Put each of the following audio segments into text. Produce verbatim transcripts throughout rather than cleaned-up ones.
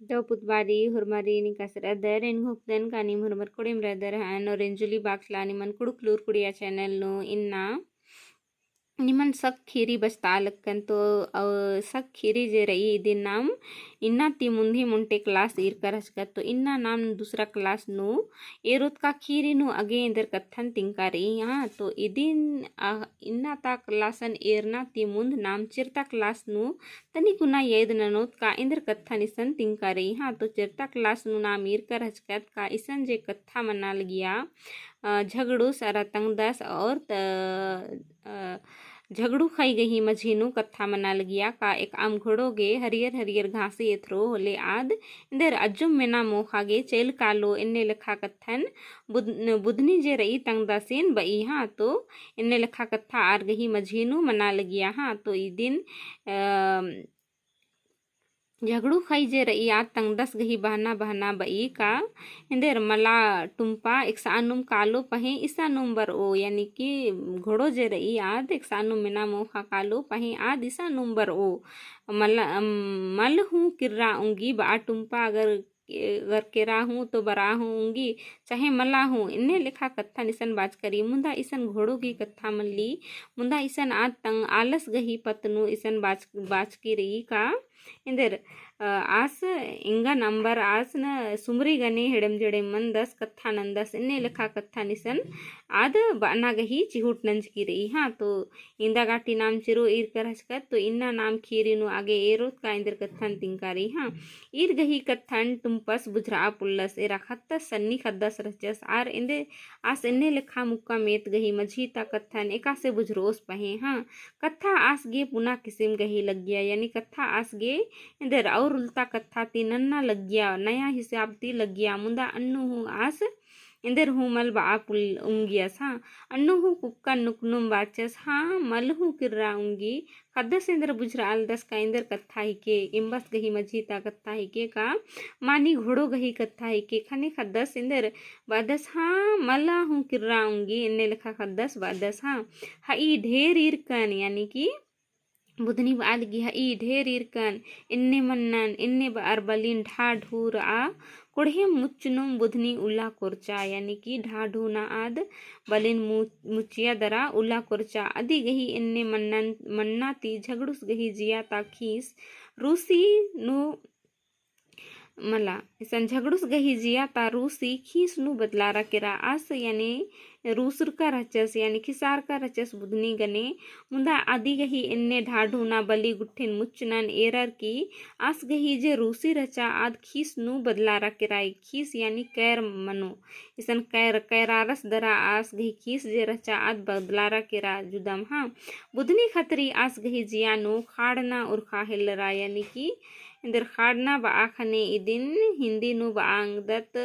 दव पुत बारी, होरमारिन एकासे रअदर, एन घोखदन का नीम होरमर कोड़ेम रअदर हन, और एन जुली बाखला निमन कुँड़ुख़ लूर कुड़िया channel नू इन्ना निमन सक खीरी बचता लक्कन तो, अ, सक खीरी जे रई इदिन नाम इन्ना ती मुन्धी मुन्टे class ईरका रहचकत तो इन्ना नाम दूसरा class नू एरोत का खीरी नू अगे एन्देर कत्थन तिंका रई। हाँ, तो इदिन, अ, इन्ना ता class न एरना ती मुन्ध नाम चिरता class नू तनी कुना याद ननोत का एन्देर कत्थन इसन तिंका रई। हाँ, तो चिरता class नू नाम ईरका रहचकत का इसन जे कत्था मना लगिया, अ, झगड़ूस अरा तंगदस और त-, अ, झगड़ू खई गही मझी नू कत्था मना लगिया का एकअम घोड़ो गे हरियर हरियर घासी एथरो होले आद एन्देर अज्जुम मेना मोख़ा गे चइल कालो एन्ने लेखा कत्थन बुध-, बुधनी जे रई तंगदसिन बई। हाँ, तो एन्ने लेखा कत्था आर गही मझी नू मना लगिया। हाँ, तो इदिन, अ, झगड़ू खई जे रई आद तंगदस गही बहना बहना बई का एन्देर मला टुम्पा एकसानुम कालो पहें इसानुम बरओ, यानी कि घोड़ो जे रई आद एकसानुम मेना मोख़ा कालो पहें आद इसानुम बरओ। मल, अम, मल हूँ किर्रा उंगी बआ टुम्पा अगर, अगर केरा हूँ तो बरा हूँ उंगी, चाहे मला हूँ, इन्ने लेखा कत्थन इसन बाचका रई। मुन्दा इसन घोड़ो गही कत्था मल्ली, मुन्दा इसन आद तंग आलस गही पत्त नू इसन बाच-, बाचकी रई का एन्देर, अ, आस एंगन अम्बर आस न सुमरी गने हेड़म जेड़े मनदस कत्था नन्दस, इन्ने लेखा कत्थन इसन आद बअना गही चिहुट नंजकी रई। हाँ, तो इन्दा गाटी नाम चिरो ईरका रहचकत, तो इन्ना नाम खीरी नू अगे एरोत का एन्देर कत्थन तिंका रई। हाँ, ईर गही कत्थन टुम्पस बुझरआ पोल्लस, एरा ख़द्दस सन्नी ख़द्दस रहचस, आर एन्देर आस एन्ने लेखा मुक्का मेत गही मझी ता कत्थन एकासे बुझरओस पहें। हाँ, कत्था आस गे पुना किसिम गही लग्गिया, यानी कत्था आस गे एन्देर और उल्टा कत्था ती नन्ना लग्गिया, नया हिसाब ती लग्गिया, मुन्दा अन्नु हूँ आस एन्देर हूँ मल बआ पोल्ल उंगियस। हाँ, अन्नु हूँ कुक्कन नुकनुम बाचस, हाँ, मल हूँ किर्रा उंगी, ख़द्दस एन्देर बुझरआलदस का एन्देर कत्था हिके, एम्बस गही मझी ता कत्था हिके का मानी घोड़ो गही कत्था हिके, ख़ने ख़द्दस एन्देर बअदस, हाँ, मला हूँ किर्रा उंगी, एन्ने लेखा ख़द्दस बअदस, हाँ। हई ढेर ईरकन, यानी कि बुधनी बआ लगी हई ढेर ईरकन, एन्ने मन्नन, एन्ने बअर बलिन ढाढू रआ, कोड़हेम मुच्चनुम बुधनी उला कोरचा, यानी कि ढाढू ना आद बलिन मु-, मुचिया दरा उला कोरचा, अदी गही एन्ने मन्नन, मन्ना ती झगड़ुस गही जिया ता खीस रूसी नू मला, इसन झगड़ुस गही जिया ता रूसी खीस नू बदलारा केरा आस, यानी रूसरका रहचस, यानी खिसारका रहचस बुधनी गने, मुन्दा अदी गही एन्ने ढाढू ना बली गुट्ठिन मुच्चनन एरर की आस गही जे रूसी रहचा आद खीस नू बदलारा केरा, खीस यानी कैर मनो, इसन कैर, कैरारस दरा आस गही खीस जे रहचा आद बदलारा केरा जुदम। हाँ, बुधनी खतरी आस गही जिया नू खाड़ना उरखा हेलरा, यानी कि एन्देर खाड़ना बआ ख़ने इदिन हिन्दी नू बआ ओंगदत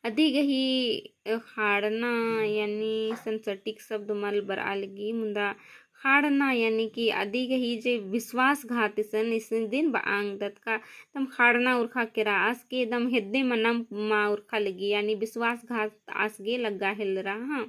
अदी गही, अ, खाड़ना यानी इसन सटीक शब्द मल बरआ लगी, मुन्दा खाड़ना यानी कि अदी गही जे विश्वासघात इसन, इसन दिन बआ ओंगदत का दम खाड़ना उरखा केरा आस गे दम हेद्दे मनम मा उरखा लगी, यानी विश्वासघात आस गे लग्गा हेलरा। हाँ,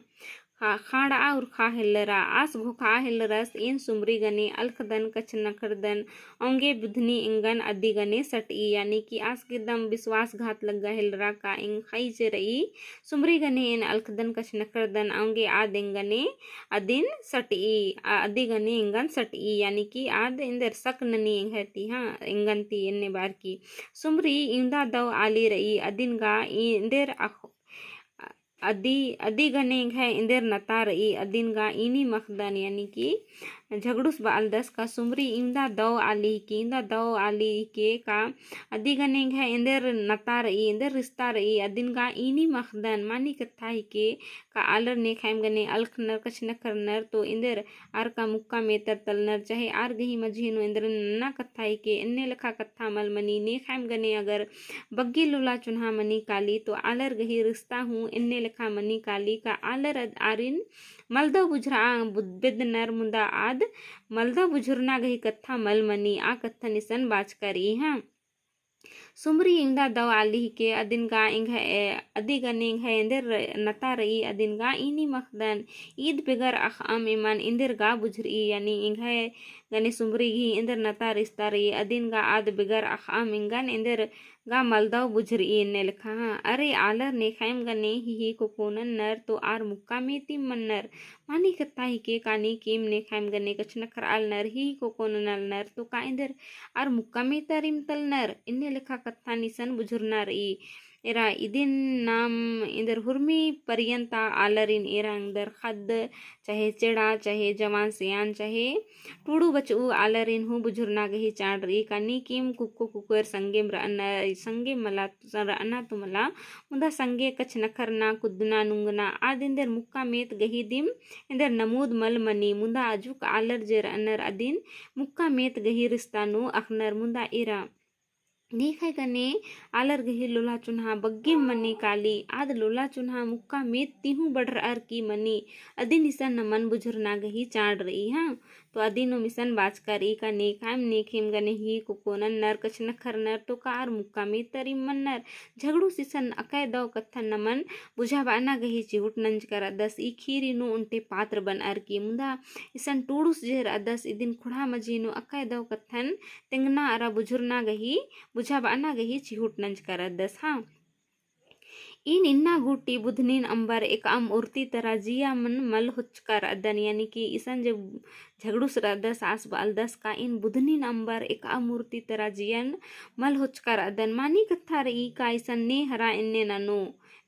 खा-, खाड़आ उरखा हेलरा आस घोखा हेलरस, एन सुमरी गने अलखदन कछनखरदन औंगे बुधनी एंगन अदी गने सटई, यानी कि आस गे दम विश्वासघात लग्गा हेलरा का एंग खई जे रई, सुमरी गने एन अलखदन कछनखरदन औंगे आद एंगने अदिन सटई, आ, अदी गने एंगन सटई, यानी कि आद एन्देर शक ननी एंग्है ती, हाँ, एंगन ती एन्ने बार की। सुमरी इवंदा दव आली रई, अदिन गा एन्देर अख-, अदी, अदी गने एंग्है एन्देर नता रई, अदिन गा इनिम अख़दन, यानी कि झगड़ुस बआलदस का सुमरी इवंदा दव आली हिके, इवंदा दव आली हिके का अदी गने एंग्है एन्देर नता रई, एन्देर रिश्ता रई, अदिन गा इनिम अख़दन, मानी कत्था हिके का आलर नेखाइम गने अलखनर कछनखरनर तो एन्देर आर का मुक्का मेतर तलनर, चाहे आर गही मझी नू एन्देर नन्ना कत्था हिके, एन्ने लेखा कत्था मल मनी, नेखाइम गने अगर बग्गे लोला चुन्हा मनी काली, तो आलर गही रिश्ता हूँ एन्ने लेखा मनी काली का आलर अद-, आरिन मलदव बुझरआ बु-, बेद्दनर मुन्दा आद मलदव बुझुरना गही कत्था मल मनी, आ कत्थन इसन बाचका रई, हाँ। सुमरी इवंदा दव आली हिके, अदिन गा एंग्है, अदि गने एंग्है एन्देर नता रई, अदिन गा ईनिम अख़दन, ईद बेगर अख़अम एमन एन्देर गा बुझरई, यानी एंग्है गने सुमरी गही एन्देर नता रिस्ता रई, अदिन गा आद बेगर अख़अम एंगन एन्देर गा मलदव बुझरई एन्ने लेखा। हाँ, अरे आलर नेख़ाइम गने हिही कोकोनन नर तो आर मुक्का मेतिम मन्नर। मानी कत्था हिके का नीकिम नेख़ाइम गने कछनखरआ लगनर, हिही कोकोनन लगनर तो का एन्देर आर मुक्का मेतरिम तलनर, एन्ने लेखा कत्थन इसन बुझुरना रई। एरा इदिन नाम एन्देर हुरमी परियन्ता आलरिन एरा एन्देर ख़द्द, चाहे चेड़ा, चाहे जवान सियान, चाहे टूड़ू बचऊ आलरिन हूँ बुझुरना गही चाड़ रई का नीकिम कुक्को कुकोर संगेम रअना, संगेम मला रअना तो मला, मुदा संगे कछनखरना, कुद्दना, नुंगना, आद एन्देर मुक्का मेत गही दिम एन्देर नमूद मल मनी, मुदा अजुक आलर जे रअनर अदिन मुक्का मेत गही रिस्ता नू अख़नर, मुदा एरा नेख़य गने आलर गही लोला चुन्हा बग्गेम मनी काली, आद लोला चुन्हा मुक्का मेत ती हूँ बढ़रअर की मनी, अदिन इसन नमन बुझुरना गही चाड़ रई। हाँ, तो अदिनुम इसन बाचका रई का नेख़ाइम नेख़ेम गने हिही कोकोनन नर कछनखर नर तो का आर मुक्का मेतरिम मन्नर। झगड़ुस इसन अकय दव कत्थन नमन बुझाबअना गही चिहुट नंजका रअदस। ई खीरी नू ओन्टे पात्र बनअर की, मुदा इसन टूड़ुस जे रअदस इदिन खुड़ा मझी नू अकय दव कत्थन तेंगना अरा बुझुरना गही, बुझाबअना गही चिहुट नंजका रअदस। हाँ, ईन इन्ना गूटी बुधनिन अम्बर एकअम उर्ती तरा जिया मन मल होचका रअदन, यानी कि इसन जे झगड़ुस रअदस आस बअलदस का ईन बुधनिन अम्बर एकअम उर्ती तरा जियन मल होचका रअदन। मानी कत्था रई का इसन ने हरा एन्ने ननो,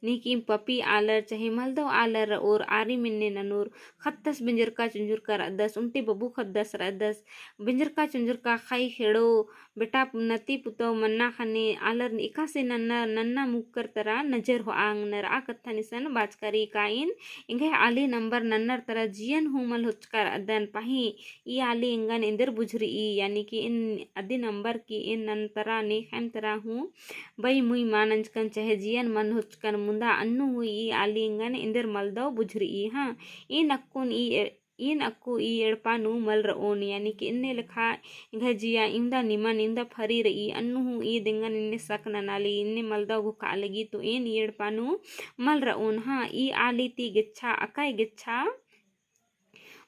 नीकिम पपी आलर चाहे मलदव आलर रओर आरिम एन्ने ननोर। ख़द्दस बेंजरका चुंजुरका रअदस, ओन्टे बबू ख़द्दस रअदस, बेंजरका चुंजुरका ख़ई ख़ेड़ो बेटा नती पुतौ मन्ना ख़ने आलर एकासे नन्ना, नन्ना मुक्कर तरा नजर होआ एंगनर। आ कत्थन इसन बाचका रई का ईन एंग्है आलिन अम्बर नन्नर तरा जियन हूँ मल होचका रअदन। पहें ई आली एंगन एन्देर बुझरई, यानी कि ईन अदिन अम्बर की ईन नन्नर तरा नेख़ाइम तरा हूँ बई मुई मा नंजकन चाहे जियन मल होचकन, मुदा अन्नु हूँ ई आली एंगन एन्देर मलदव बुझरई। हाँ, ईन अक्कुन ई ईन अक्कु ई एड़पा नू मल रओन, यानी कि एन्ने लेखा एंग्है जिया इवंदा निमन इवंदा फरी रई, अन्नु हूँ ईद एंगन एन्ने सक ननाली, एन्ने मलदव घोखआ लगी, तो ईन ई एड़पा नू मल रओन। हाँ, ई आली ती गेच्छा अकय गेच्छा,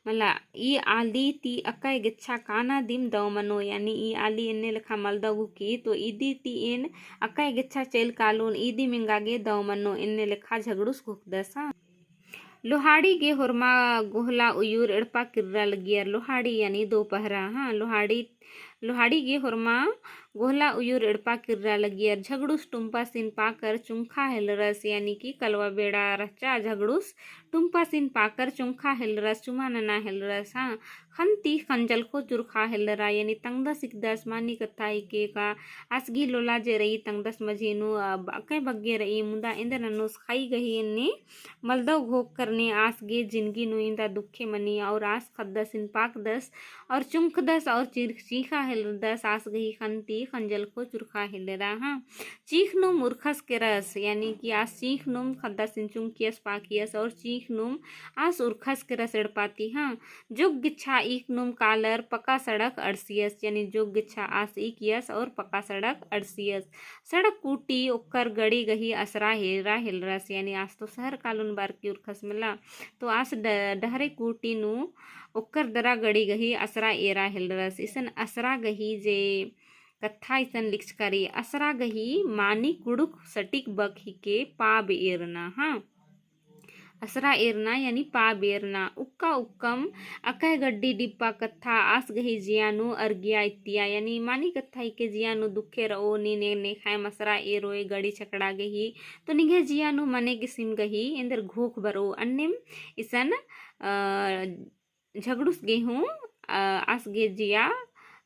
मला, ई आली ती अकय गेच्छा काना दिम दव मनो, यानी ई आली एन्ने लेखा मलदव घोखी, तो इदी ती ईन अकय गेच्छा चइल कालोन, इदिम एंगा गे दव मनो, एन्ने लेखा झगड़ुस घोखदस। हाँ। लोहाड़ी गे होरमा गोहला उयुर एड़पा किर्रा लगियर। लोहाड़ी यानी दोपहरा, हाँ, लोहाड़ी, लोहाड़ी गे होरमा गोहला उयुर एड़पा किर्रा लगियर। झगड़ुस टुम्पासिन पाकर चुंखा हेलरस, यानी कि कलवा बेड़ा रहचा, झगड़ुस टुम्पासिन पाकर चुंखा हेलरस, चुमा नना हेलरस, हाँ। ख़न्ती ख़ंजलख़ो चुरख़ा हेलरा, यानी तंगदस हिकदस। मानी कत्था हिके का आस गही लोला जे रई तंगदस मझी नू, अ, अकय बग्गे रई, मुदा एन्देर ननोस ख़ई गही एन्ने मलदव घोख करने आस गे जिनगी नू इवंदा दुखे मनी, और आस ख़द्दसिन पाकदस और चुंखदस और चीर-, चींख़ा हेलरदस आस गही ख़न्ती ख़ंजलख़ो चुरख़ा हेलरा, हाँ। चींख़ नुम उरख़स केरस, यानी कि आस चींख़ नुम ख़द्दासिन चुंखियस पाकियस और चींख़ नुम आस उरख़स केरस एड़पा ती, हाँ। जोग गेच्छा ईक नुम कालर पक्का सड़क अंड़सियस, यानी जोग गेच्छा आस ईकियस और पक्का सड़क अंड़सियस। सड़क कूटी ओक्कर गड़ी गही असरा एरा हेलरस, यानी आस तो शहर कालोन बअर की उरख़स मला, तो आस ड-, डहरे कूटी नू ओक्कर दरा गड़ी गही असरा एरा हेलरस। इसन असरा गही जे कत्था इसन लिखचका रई, असरा गही मानी कुँड़ुख़ सटीक बक हिके पाब एरना, हाँ। असरा एरना यानी पाब एरना। उक्का उक्कम अकय गड्डी डिप्पा कत्था आस गही जिया नू अरगिया इत्तिया, यानी मानी कत्था हिके जिया नू दुखे रओ, नीन नेख़ायम असरा एरोय गड़ी छकड़ा गही, तो निंग्है जिया नू मने किसिम गही एन्देर घोख बरओ। अन्नेम इसन, अ, झगड़ुस गे हूँ, अ, आस गे जिया,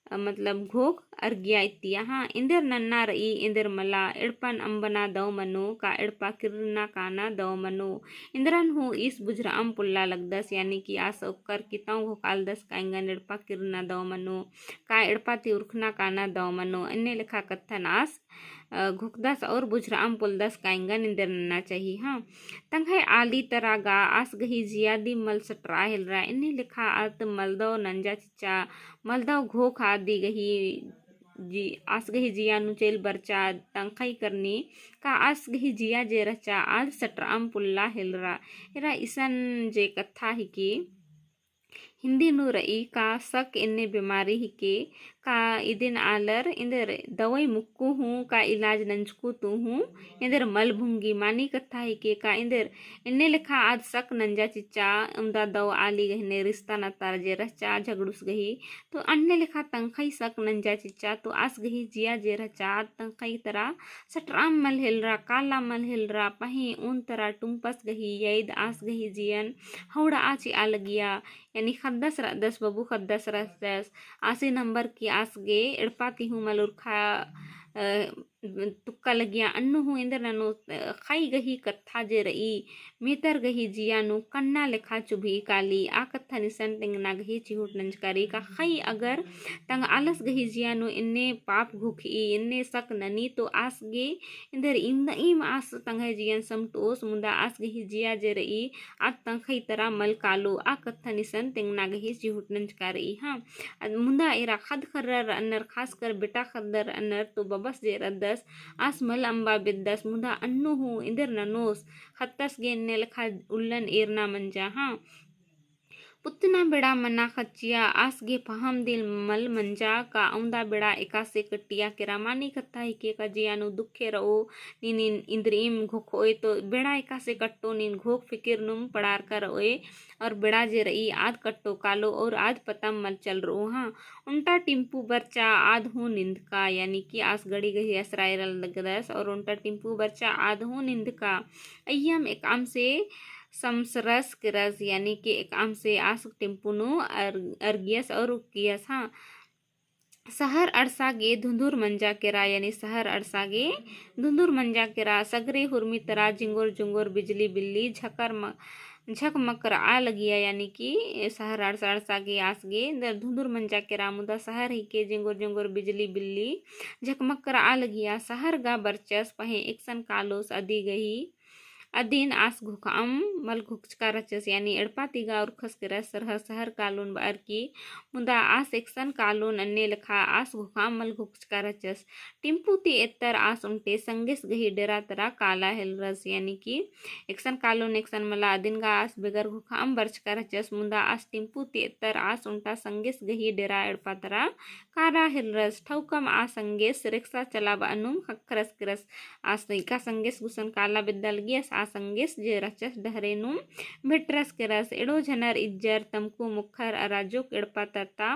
अ, मतलब घोख अरगिया इत्तिया, हाँ। एन्देर नन्ना रई, एन्देर मला, एड़पन अम्बना दव मनो, का एड़पा किर्रना काना दव मनो। एन्देरन हूँ ईस बुझुरअम पोल्ला लगदस, यानी कि आस ओक्कर कितौ घोखालदस का एंगन एड़पा किर्रना दव मनो, का एड़पा ती उरख़ना काना दव मनो। एन्ने लेखा कत्थन आस अ, घोखदस और बुझुरअम पोल्लदस का एंगन एन्देर नन्ना चाही, हाँ। तंग्है आली तरा गा आस गही जिया दिम मल सटरा हेलरा, एन्ने लेखा आद मलदव नंजा चिच्चा, मलदव घोख आदि गही जी, आस गही जिया नू चइल बरचा तंग्है करनी, का आस गही जिया जे रहचा आद सटरअम पुल्ला हेलरा। एरा इसन जे कत्था हिके, हिन्दी नू रई का शक एन्ने बेमारी हिके, का इदिन आलर एन्देर दवाई मुक्कु हूँ का इलाज नंजकु तू हूँ एन्देर मल भुंगी। मानी कत्था हिके का एन्देर एन्ने लेखा आद शक नंजा चिच्चा, उन्दा दव आली गहने रिश्ता नतार जे रहचा झगड़ुस गही, तो अन्ने लेखा तंग्है शक नंजा चिच्चा, तो आस गही जिया जे रहचा आद तंग्है तरा सटरअम मल हेलरा, काला मल हेलरा, पहें उन तरा टुम्पस गही यइद आस गही जियन हौड़ा आची आ लगिया, यानी ख़द्दस रअदस, बबू ख़द्दस रअदस, आसी नंबर की आस गे एड़पा ती हूँ मल उरखा, अ, तुक्का लगिया, अन्नु हूँ एन्देर ननोस, अ, ख़ई गही कत्था जे रई, मेतर गही जिया नू कन्ना लेखा चुभी काली, आ कत्थन इसन तेंगना गही चिहुट नंजका रई का ख़ई अगर तंग आलस गही जिया नू एन्ने पाप घुखई, एन्ने शक ननी तो आस गे एन्देर इन्दा इम आस तंग्है जियन समटोस, मुदा आस गही जिया जे रई, आद तंग्है तरा मल कालो, आ कत्थन इसन तेंगना गही चिहुट नंजका रई। हाँ, अद मुदा एरा ख़द्द ख़र्रर रअनर, खासकर बेटा ख़द्दर रअनर, तो बबस जे रअदस, आस मल अम्बा बेद्दस, मुदा अन्नु हूँ एन्देर ननोस, ख़द्दस गे एन्ने लेखा उल्लन एरना मंजा। हाँ, पुत्तना बेड़ा मना ख़च्चिया, आस गे फहम दिल मल मंजा का अउन्दा बेड़ा एकासे कट्टिया केरा। मानी कत्था हिके का जिया नू दुखे रओ, नीन इन्द्रिइम घोखओय तो बेड़ा एकासे कट्टो, नीन घोख फिकिर नुम पड़ारका रओय, और बेड़ा जे रई आद कट्टो कालो और आद पतम मल चलरओ। हाँ, ओन्टा टिम्पू बरचा आद हूँ निंदका, यानी कि आस गड़ी गही असरा एरा लगदस, और ओन्टा टिम्पू बरचा आद हूँ निंदका। अइय्यम एकअम से समसरस केरस, यानी कि एकअम से आस टिम्पू नू अर-, अरगियस और उक्कियस। हाँ, सहर अंड़सा गे धुंधुर मंजा केरा, यानी सहर अंड़सा गे धुंधुर मंजा केरा। सगरे हुरमी तरा जिंगोर जुंगोर बिजली बिल्ली झकर म-, झकमक रआ लगिया, यानी कि सहर अंड़सा, अंड़सा गे आस गे एन्देर धुंधुर मंजा केरा, मुदा सहर हिके जिंगोर जुंगोर बिजली बिल्ली झकमक रआ लगिया। सहर गा बरचस पहें एकसन कालोस अदी गही अदिन आस घोखअम मल घोखचका रहचस, यानी एड़पा ती गा उरखस केरस सरह सहर कालोन बअर की, मुदा आस एकसन कालोन अन्ने लेखा आस घोखअम मल घोखचका रहचस। टिम्पू ती एत्तर आस ओन्टे संगेस गही डेरा तरा काला हेलरस, यानी कि एकसन कालोन एकसन मला अदिन गा आस बेगर घोखअम बरचका रहचस, मुदा आस टिम्पू ती एत्तर आस ओन्टा संगेस गही डेरा एड़पा तरा काला हेलरस। ठौकम आ संगेस रेक्सा चलाबअनुम ख़क्खरस केरस। आस इका संगेस गुसन काला बेद्दा लगियस, आ संगेस जे रहचस डहरेनुम भेटरस केरस। एड़ो झनर इज्जर तमकु मुक्खर अरा जोक एड़पा तरता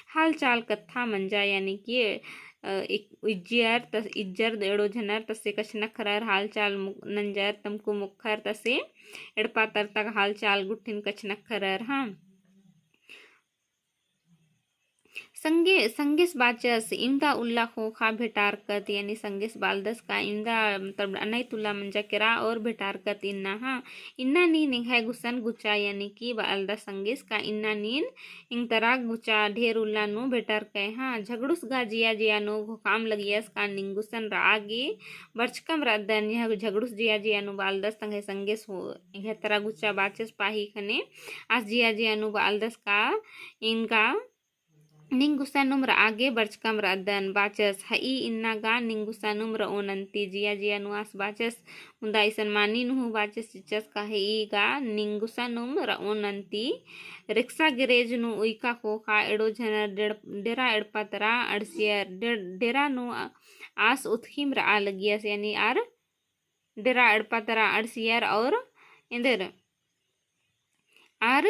हालचाल कत्था मंजा, यानी कि, अ, इक-, इज्जर तस-, इज्जर एड़ो झनर तसे कछनखरर हालचाल मु-, नंजर तमकु मुक्खर तसे एड़पा तरता हालचाल गुट्ठिन कछनखरर। हाँ। संगे, संगेस बाचस, इवंदा उल्ला ख़ोख़ा भेटारकत, यानी संगेस बालदस का इवंदा, मतलब, अनैत उल्ला मंजा केरा और भेटारकत इन्ना, हाँ। इन्ना नीन एंग्है गुसन गुचा, यानी कि बालदस संगेस का इन्ना नीन एंग तरा गुचा ढेर उल्ला नू भेटारकय, हाँ। झगड़ुस गा जिया जिया नू घोखाम लगियस का निंग गुसन रआ गे बरचकम रअदन, यह झगड़ुस जिया जिया नू बालदस तंग्है संगेस हो एंग्है तरा गुचा बाचस पाही ख़ने आस जिया जिया नू बालदस का इनका निंग गुसनुम रआ गे बरचकम रअदन बाचस। हई इन्ना गा निंग गुसनुम रओन अन्ती जिया जिया नू आस बाचस। मुदा इसन मानी नू हूँ बाचस चिच्चस का हई गा निंग गुसनुम रओन अन्ती। रिक्सा गैरेज नू उइका ख़ोख़ा एड़ो झनर डेड़-, डेरा एड़पा तरा अंड़सियर, डेड़-, डेरा नू आ-, आस उतखिम रआ लगियस, यानी आर डेरा एड़पा तरा अंड़सियर और एन्देर आर,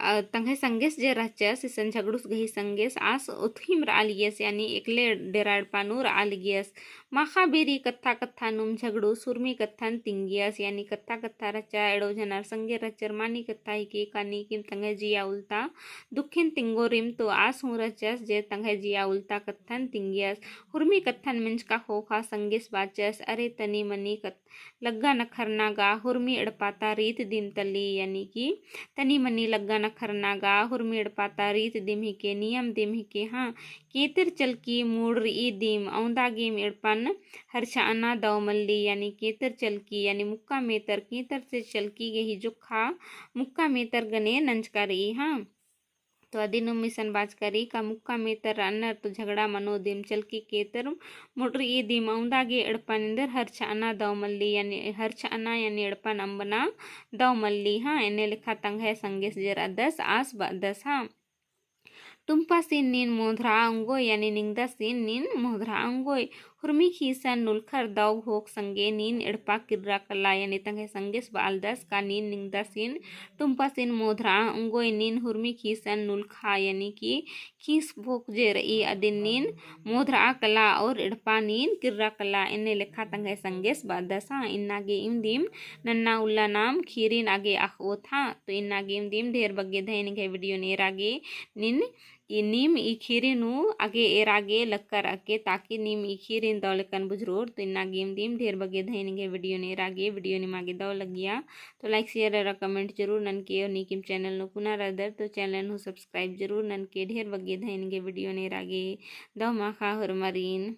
अ, तंग्है संगेस जे रहचस, इसन झगड़ुस गही संगेस आस उतखिम रआ लगियस, यानी एकले डेरा एड़पा नू रआ लगियस। माख़ा बेरी कत्था कत्था नुम झगड़ुस हुरमी कत्थन तिंगियस, यानी कत्था कत्था रहचा एड़ो झनर संगे रहचर मानी कत्था हिके का नीकिम तंग्है जिया उल्ता दुखिन तिंगोरिम तो आस हूँ रहचस जे तंग्है जिया उल्ता कत्थन तिंगियस। हुरमी कत्थन मेंजका ख़ोख़ा संगेस बाचस, अरे तनी मनी कत-, लग्गा नखरना गा हुरमी एड़पा ता रीत दिम तली, यानी कि तनी मनी लग्गा नखरना गा हुरमी एड़पा ता रीत दिम हिके, नियम दिम हिके, हाँ। केंतेर चलकी मूड़ रई दिम, अवंदा गेम एड़पन हरछाअना दव मल्ली, यानी केंतेर चलकी, यानी मुक्का मेतर, केंतेर से चलकी गही जोक्खा मुक्का मेतर गने नंजका रई, हाँ। तो अदिनुम इसन बाचका रई का मुक्का मेतर रअनर तो झगड़ा मनो दिम चलकी केतर मुड़री दिम औंदा गे एड़पा निंदर हरछअना दव मल्ली यानी हरछअना यानी एड़पन अम्बना दव मल्ली। हाँ, एन्ने लेखा तंग्है संगेस जे रअदस आस बअदस। हाँ, टुम्पासिन नीन मोधरा ओंगोय यानी निंगदासिन नीन मोधरा ओंगोय। हुरमी खीसन नुलखर दव घोख संगे नीन एड़पा किर्रा कला यानी तंग्है संगेस बआलदस का नीन निंगदासिन टुम्पासिन मोधरा ओंगोय नीन हुरमी खीसन नुलखा यानी कि खीस भोक जे रई अदिन नीन मोधरा कला और एड़पा नीन किर्रा कला एन्ने लेखा तंग्है संगेस बअदस। हाँ, इन्ना गे इवंदिम नन्ना उल्ला नाम खीरिन आगे अख़ओत। हाँ, तो इन्ना गे इवंदिम ढेर बग्गे धैन निंग्है video नू एरा गे नीन ई नीम ई खीरी नू आगे एरा गे लक्कर अके ताकि नीम ई खीरिन दव लेकन बुझुरोर। तो इन्ना गे इवंदिम ढेर बग्गे धैन निंग्है video नू एरा गे। Video निमा गे दव लग्गिया तो like share अरा comment जरूर ननके और नीकिम channel नू पुना रअदर तो channel नू subscribe जरूर ननके। ढेर बग्गे धैन निंग्है video नू एरा गे। दव माखा होरमारिन।